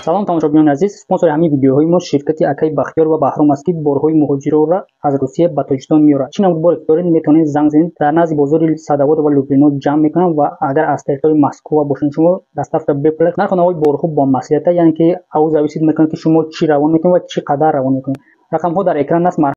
Салом, тамошобинони азиз. Спонсори ҳамин видеоҳои мо ширкати акаи Бахтиёр ва Баҳром аст, ки борҳои муҳоҷироро аз Русия ба Тоҷикистон меорад. Чӣ намуд боре ки доред, метавонед занг занед. Дар назди бозори Садовод ва Люблино ҷамъ мекунанд ва агар аз территорияи Москва бошед, шумо доставка бепул. Нарху навои борҳо бо маслиҳата, яъне ки ав зависит мекунад, ки шумо чӣ равон мекунед ва чӣ қадар равон мекунед. Рақамҳо дар экран аст.